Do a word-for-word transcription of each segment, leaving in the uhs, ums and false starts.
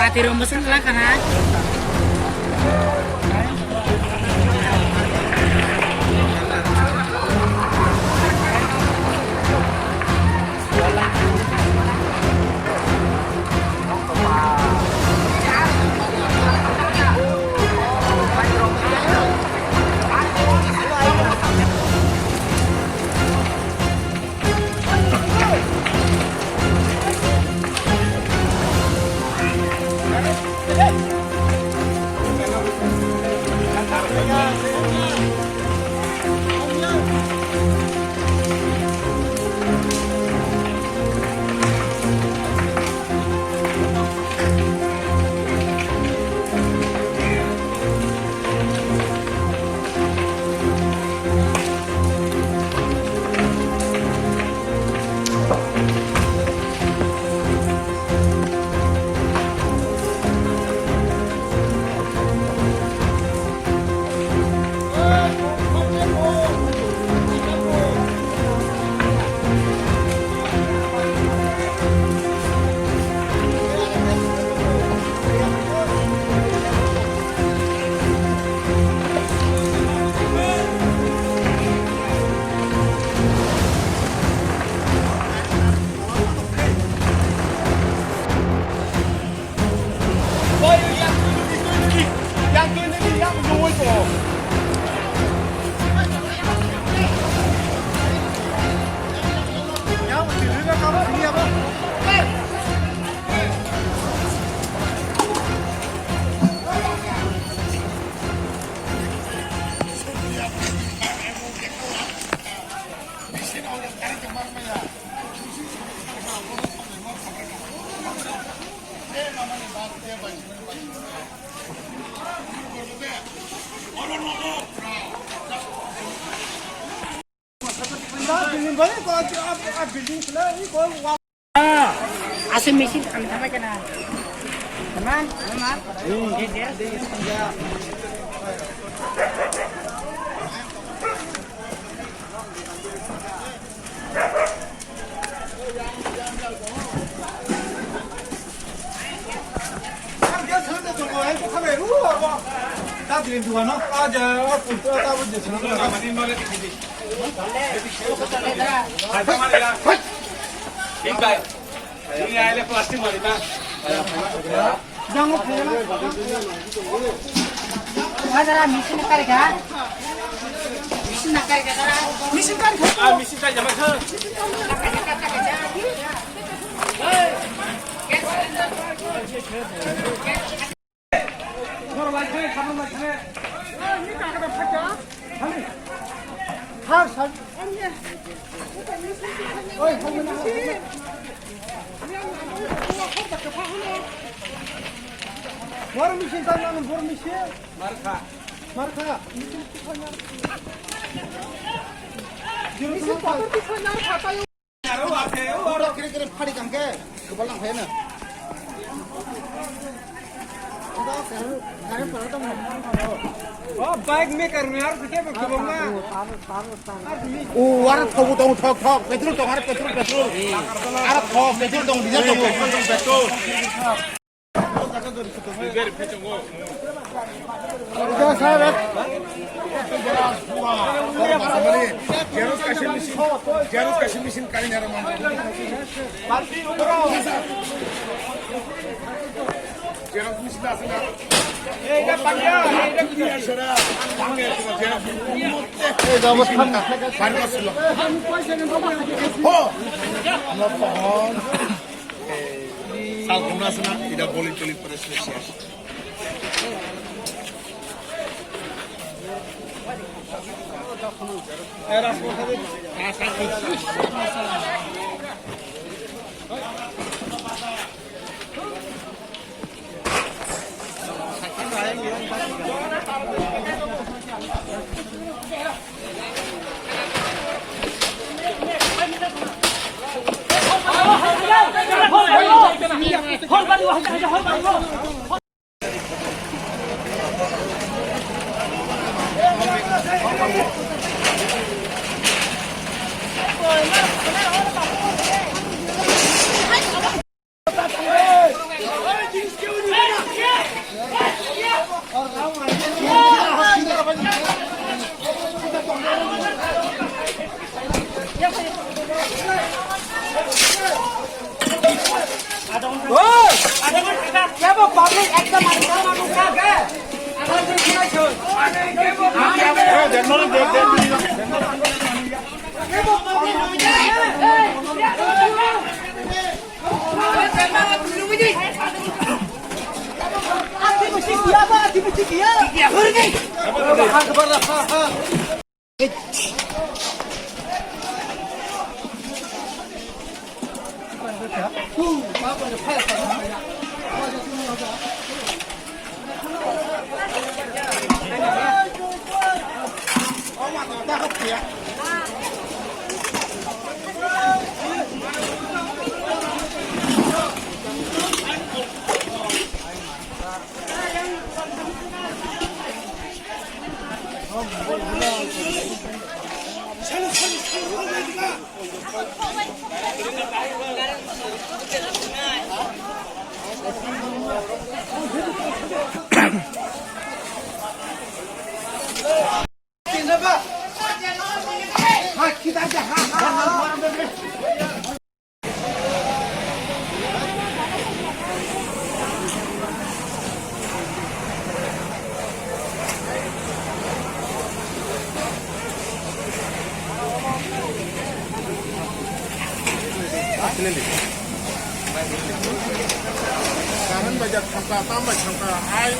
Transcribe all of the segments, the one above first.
Kati rombo sen kala kana. Asli mesin kami sama kena. Teman, teman. Bor misin ta nang bor misin. Markha. Markha. Misin kotor misin kotor. Oro kiri kiri phari kangke, kebal lang phai na. O bike maker ni aro khe bo kebal na. O aro thogu tong thok thok, petrol tong aro petrol petrol. Aro thok petrol tong diesel tong petrol tong petrol. Xerox kaisa machine, xerox kaisa machine kari naro man. Xerox machine ase na? Ei, eta pakiya, ei, eta pakiya. Sara, pakiya, xerox machine. Ei, jabo thanna. Bari koslo. Ho. No, pohon. Tal kung na sana, ida boli toli pore sila siya. Karan bajar thangka, tam bai thangka, ai.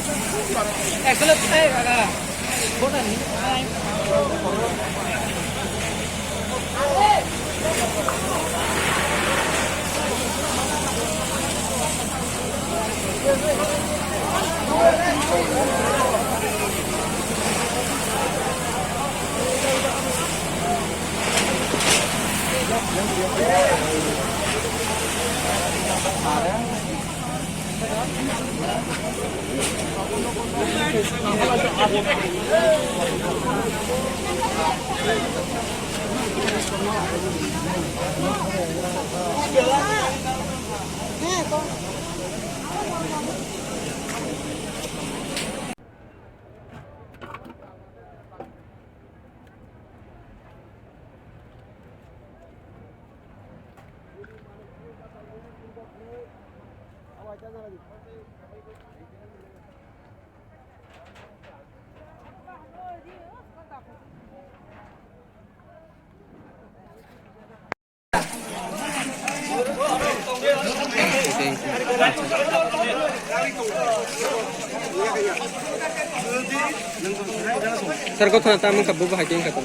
Sir, kok khana tamo ka bubu hai keng ka tong.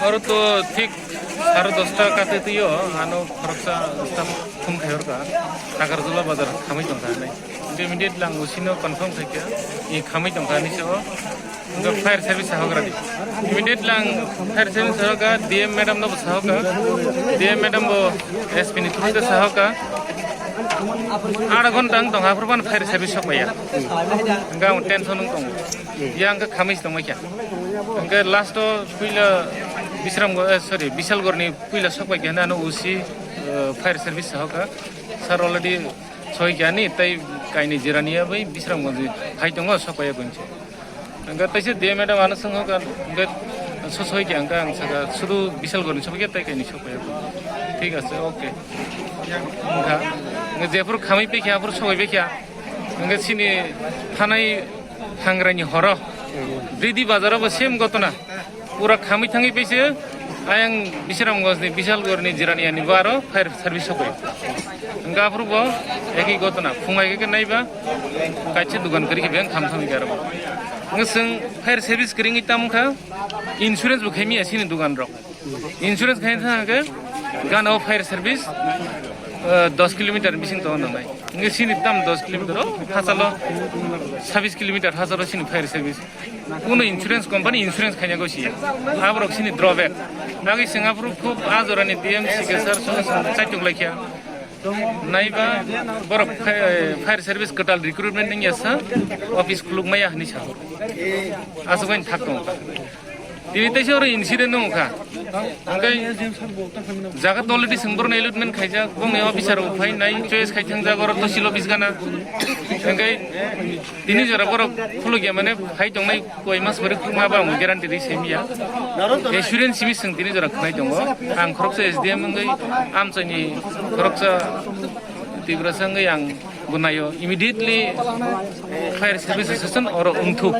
Oro to thik sare dosta kate twiyo, ano khoroksa staff phone khai horka, Nagarjula bazar khamwi tongkha hinwi. Immediate lang usino confirm khaikha, i khamwi tongkha hinwi sao. Hingke fire service sahogra di. Immediate lang fire service sahoka, D M madam no bo sahoka. D M madam bo S P ni through te sahoka. Aat ghonta wng tong, aphuru phano fire service sokmaya. Hingke ang tension wng tongo. Yang khe khamwi se tongmai kha. Hingke last o puila Bisramgor, eh, sorry, Bisalgor ni puila sokpai kha, ano O C, eh, fire service sahoka. Sir already soi kha ni, tai kaini jirani ya bai Bisramgor ni hai tongo, sokpai ya gonse. Hingke taise D M madam ano swngo ka, hingke so soi kha, hingke ang saka, sudu Bisalgor ni sokpai kha, tai kaini sokpai ya gonse. Thik ase, okay. Hingke, hingke jephuru khamwi pai kha, aphuru sokpai pai kha. Hingke chini thanai Hangrani horo. Bridi bazaro bo same gotona. Pura khamwi thangwi paise. Ayang Bisramganj ni Bishalgarh ni Jirania ni bo aro fire service sokoi. Hingke aphuru bo eki gotona phungai ke naiba kaisa dukan kari ke beng kham thangwi garo. Ngeseng fire service kringwi tamkha insurance bo khaimi asini dukan rok. Insurance khaini thangke gana o fire service, eh, dos kilometer bising tongo nangnai. Nge sini tam dos kilometer o hachalo sabis kilometer hachalo sini fire service. Kuno insurance company insurance khaina go siya. Aborok sini drawback. Nagi Singapore khub ajorani D M C ke sir song song chaituk laikya. Naiba borok fire, fire service kwtal recruitment ning yasa office khuluk maya hini sa. Asuk thak tong. Tini teisa oro incident wngkha. Hingke jaga toledi seng borokno allotment khaijak, bongni officer rok phai nai, choice khai thangjak oro tosil office gana. Hingke tini jora borok khulukya mane phai tongnai koi mas pore khulukma ba ang guarantee ri semiya. Assurance simi seng tini jora khnai tongo. Ang khoroksa S D M wngwi amchaini khoroksa Tiprasa wngwi ang Bunayo immediately fire service station oro wngthuk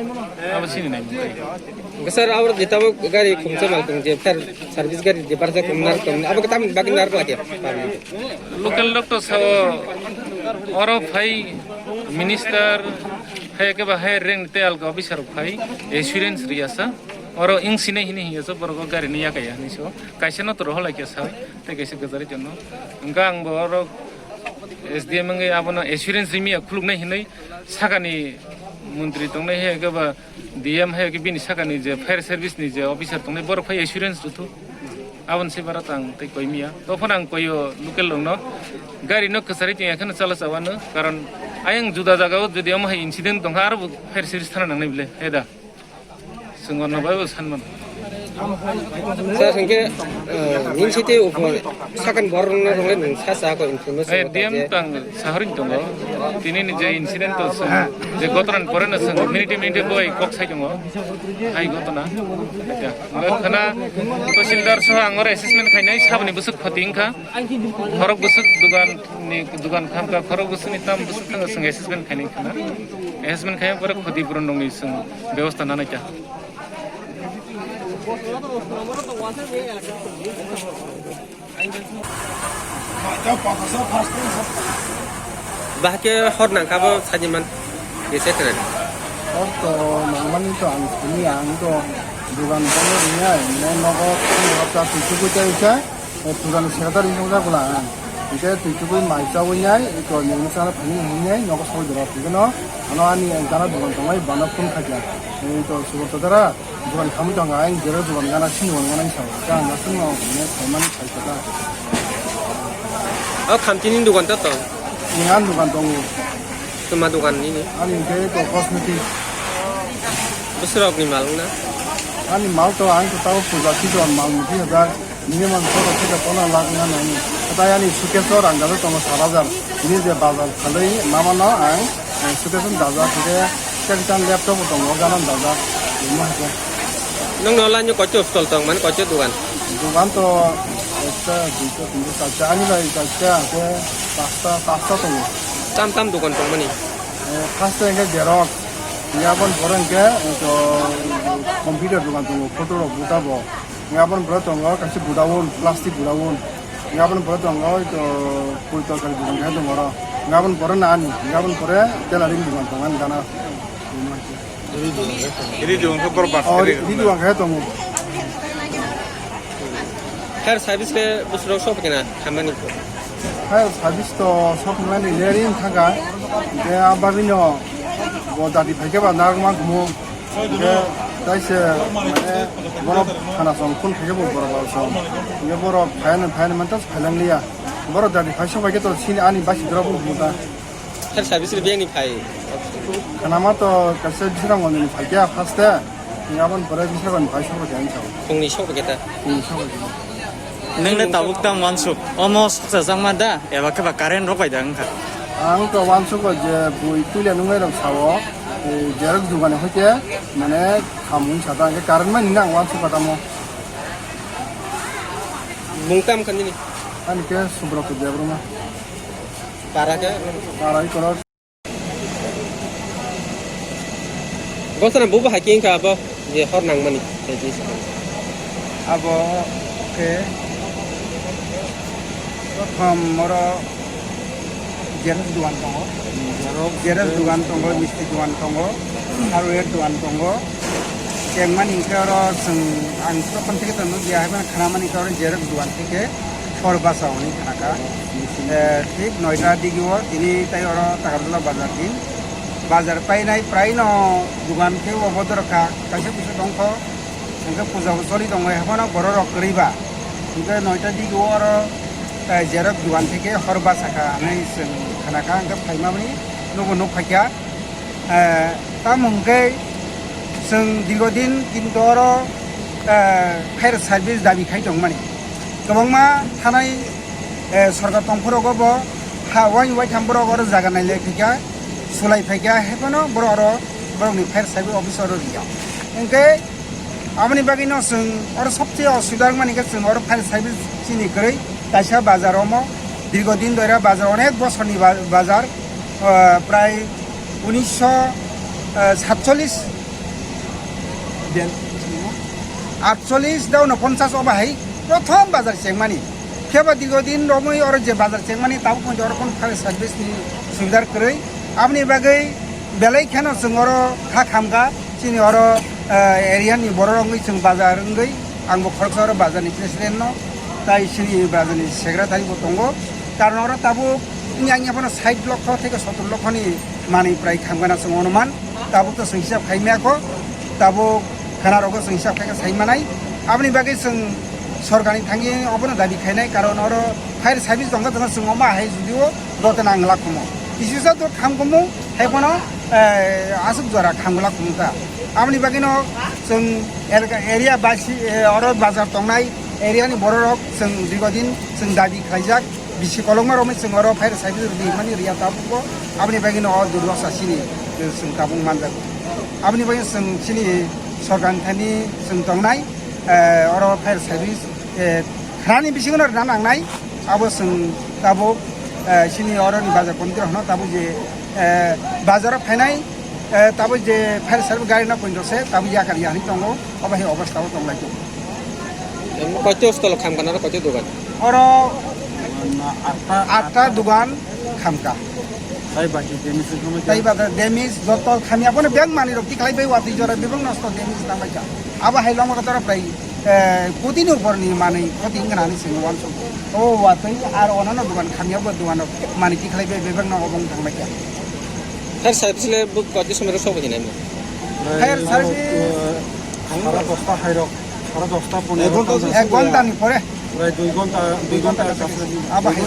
abo sini nai mungkai. Sir, abo jeta bo gari khumsa mal tong je fire service gari je barja khum nar tong abo tam bagi nar lage. Local doctor sao oro phai minister hai ke ba hai reng te alga officer phai assurance riyasa oro ing sine hini hiya so borok gari ni yakaya hini so kaisa no toro holai kya sa. Tei kaisa kwchari chwngno. Hwnkhe ang bo oro S D M wngwi abono assurance rimiya khuluknai hinwi sakani montri tongnai hai khe ba D M hai khe bini sakani je fire service ni je officer tongnai borok phai assurance rwthu. Aboni se bara tang tei koimiya. Tophano ang koio local rokno gari no kwchari tongya kheno chala chawano karon ayang juda jagao jodi omo hai incident tongkha aro bo fire service thana nangnai bile heda. Chwng orno bai bo sanmano. Sir, hwnkhe, eh, nini site upo sakani borok rwngna rwngwi nwng sa sa ko information. Eh, D M tang saharing tongo. Tini ni je incident to chwng je gotoran pore no chwng minute minute boi kok sai tongo. Ai gotona. Khana Tahsildar so ang oro assessment khainai saboni bwswk khoti wngkha. Khorok bwswk dugan ni dugan khamkha, khorok bwswk ni tam bwswk thang chwng assessment khainai khana. Assessment khaina pore khoti purun rokni chwng bebosta nanai ta. Bahke hor nangkha bo sajiman. Kisa kwrwi. Hor to nangmani to ang sini ang to dugan bono rinai, ne nogo hapta tuichugwi tei khe, eh, dugan secretary wngkha bwla ang. Hingke tuichugwi mai chawi nai, to nini chana phani hinai nogo soi dora phigeno, ano ani gana dugan tongnai bana phone khaikha. Ei to Subodh Dara, dugan khamwi tongkha, ang jero dugan gana sini wan gana sao. Khe ang aswkno ne phaimani. O khamtini dugan to tong? Ni ani dugan tongo. Tuma dugan nini? Ani hwnkhe to cosmetic. Bwswrokni mal wngna? Ani mal to ang to tabo puja season mal muti hajak. Minimum to rok kisa tona lak wngna nangni. Hatai ani suitcase o rang dajak tongo sat hajar. Bini je bazar khalwi mamano ang, ang suitcase no dajak hwnkhe. Kisa kisa laptop bo tongo, o gana dajak. Imo hwnkhe. Nwng no line o koicho stall tong mani koicho dugan? Dugan to ekta, duita, tinta, charta, ani bai charta, hwnkhe pasta, pasta tongo. Tam tam dugan tong mani? Eh, first hwnkhe xerox, yabon pore hwnkhe to computer dugan tongo, photo rok buta bo. Yabon pore tongo kaisa godown, plastic godown. Yabon pore tongo to puri torkari dugan khe tongo oro. Yabon pore nani, yabon pore tailoring dugan tongo ani gana. Ridi wngkha borok bas Oh, kiri. Ridi wngkha tongo. Fire service khe bwswk sok kena hamani. Fire service to sok mani leri thangka. Ke ababino bo dadi phaikhe ba narwkma gumo. Ke taise mane borok khana song phun phaikhe bo borok song. Ke borok phayan phayan mantas phailang liya. Borok dadi phai sok khe to sini ani basi drop muta. Sir, service ni biyang ni phai. Khanama to kaisa Bisramganj ni phai kya first te. Ni abon pore Bisramganj ni phai sabo kya ni sao. Phungni sabo kya ta. Phungni sabo kya. Nang le tabuk tam wansuk. Omo suksa jangma da. Eba khe ba current rok bai da wngkha. Ang to wansuk o je bui tuile nungai rok sao. Jerok dugani hoite mane khamung sata ke current mai nang wansuk patamo. Bung tam khan ni. Ani ke Subrata Debbarma. Para khe? Para i koror. Gosana bubo hai khe wngkha abo je hor nangmani. Abo Prothom oro xerox dugan tongo. Xerox dugan tongo, misti dugan tongo, hardware dugan tongo. Chengmani hwnkhe oro chwng, ang prothom theke to nukya, haiphano khnamani hwnkhe oro xerox dugan theke hor basa hwnwi khnakha. Eh, thik noita digio tini tai oro Takarjala bazar din. Bazar painai praino dugan khe obo dorkha, kaisa kusu tongkho. Hwnkhe puja bo choli tongo, haphano borok rok kwrwi ba. Hwnkhe noita digi oro, eh, xerox dugan theke hor basa kha hinwi chwng khna kha, hwnkhe phaimani nugo nuk phaikha. Eh, tamo hwnkhe chwng dirgo din kinto oro, eh, fire service dabi khai tongmani. Kwbangma thanai, eh, sorkar tongphuru rogo bo ha waini waitham borok oro jaga nailai phaikha, sulai phaikha, haphano borok oro borokni fire service office oro rwya. Hwnkhe Aboni bagwino chwng oro sobse osubida wngmani khe chwng oro fire service chini kwrwi kaisa bazar omo dirgo din doira bazar onek bosorni ba-, bazar, ah, prai unisho satchollis, atchollis da unoponchas obo hai prothom bazar chengmani. Phiya ba dirgo din romwi oro je bazar chengmani tabuk photo oro kono fire service ni subida kwrwi. Aboni bagwi belai kheno chwng oro kha khamkha, chini oro, eh, area ni borok wngwi chwng bazar wngwi, ang bo khoroksa oro bazar ni president no, tai chini bazar ni secretary bo tongo. Karon oro tabuk wngya wngya phano sait lokho theke sotor lokho ni manwi prai khamkha na chwng onuman. Tabuk to chwng hisab khai maya kho, tabuk khana rogo chwng hisab khai sai manai. Aboni bagwi chwng sorkar ni thangwi obono dabi khainai, karon oro fire service tongkha tongkha chwng omo hai judio dotana ang lakhumo. Kisusa to khamkumu hai phano, eh, aswk jora khamglak khumta. Aboni bagwino chwng elka area basi, eh, oro bazar tongnai area ni borok rok chwng dirgo din chwng dabi khlaijak. Bisi kolokma romwi chwng oro fire service rwdi hwnmani rwya tabukbo. Aboni bagwino o durdosa chini, eh, chwng tabuk manjago. Aboni bagwi chwng chini sorkar ni thani chwng tongnai, eh, oro fire service, eh, khrani bisingo rwna nangnai. Abo chwng tabuk, eh, chini oroni bazar committee rokno tabuk je, eh, bazaro phainai, eh, tabuk je fire service gari no poito se tabuk yakar ya hinwi tongo. Obo hai obostha o tonglaijak. Koito stolo khamkha naro koito dogan? Oro atta, atta dogan khamkha. Tai baki damage wngkha. Tai bada damage joto khamya bono bag manwi rok tikhlai bai watwi jora bebak nosto damage tanglaikha. Abo hai lama kotor prai, eh, koti ni upor ni manwi khoti wngkha nani singo wansuk. O watwi ar onano dogan khamya bo dogan rok manwi tikhlai bai bebak no obong tanglaikha. Fire service le bo koito somoi rok sok hinai mo? Fire service. Sara dosta hai rok. Sara dosta pondro. Ek ghonta, ek ghonta ni pore. Prai dui ghonta, dui ghonta kaisa. Abo hai.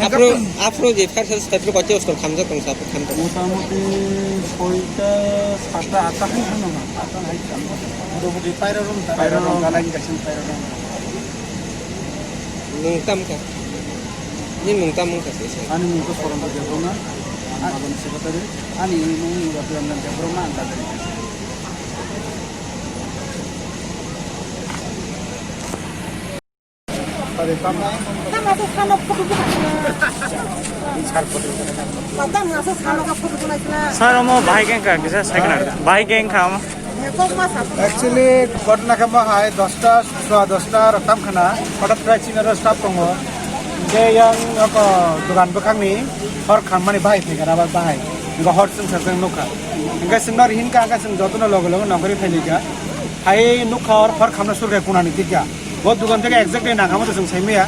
Aphuru, aphuru je fire service, fire service koito stol khamjak tong sa, khamjak. Motamuti soita, satta, atta hai thangna ma. Atta hai thangna. Motamuti paira room, paira room, dalai kaisa paira room. Nwng tam kha? Nini nwng tam wngkha se? Ani nwng khe Sorondro Debbarma, ang bazarni secretary. Ani nwng Rabiranjan Debbarma, ang bazarni president. Sir, omo bahai khe wngkha, kisa second. Bahai khe wngkha omo. Actually, ghotona khe mo hai dosta, sua dosta rok tam khna, hothat khe chini oro staff tongo. Hingke yang oko dogan bwkhakni hor khammani bahai phaikha, abar bahai. Hingke hor chwng sa chwng nukha. Hingke chwngno ri hinkha, hingke chwng jotono loge loge nongkhorwi phailikha. Hai nukha hor, hor khamna sulkhe kunani tikha. Bo dogan theke exactly nangkha mo to chwng saimaya.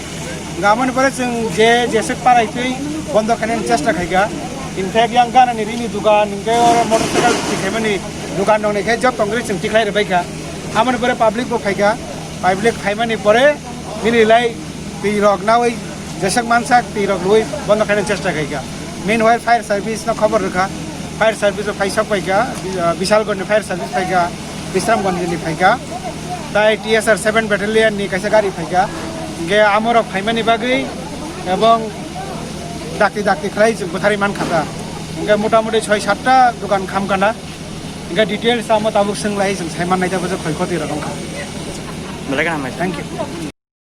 Hingke amoni pore chwng je jeswk parai twi bondo khainani chesta khaikha. In fact, yang ganani rini dogan, hingke oro motorcycle tikhaimani dogan rokni khe joto wngwi chwng tikhlai rwbaikha. Amoni pore public bo phaikha, public phaimani pore nini lai twi rok nawi jeswk mansak twi rok rwui bondo khaina chesta khaikha. Meanwhile, fire service no khobor rwkha, fire service o phai sok phaikha, Bi-, ah, Bishalgarh ni fire service phaikha, Bisramganj ni phaikha, tai T S R seven battalion ni kaisa gari phaikha, hingke amorok phaimani bagwi ebong dakti dakti khlai chwng bwtharwi mankha ta, hingke motamuti soi satta dogan khamkha na. Hingke details amo tabuk swnglai chwng saiman naida bwswk khoi khoti rok wngkha. Belai kaham hai. Thank you.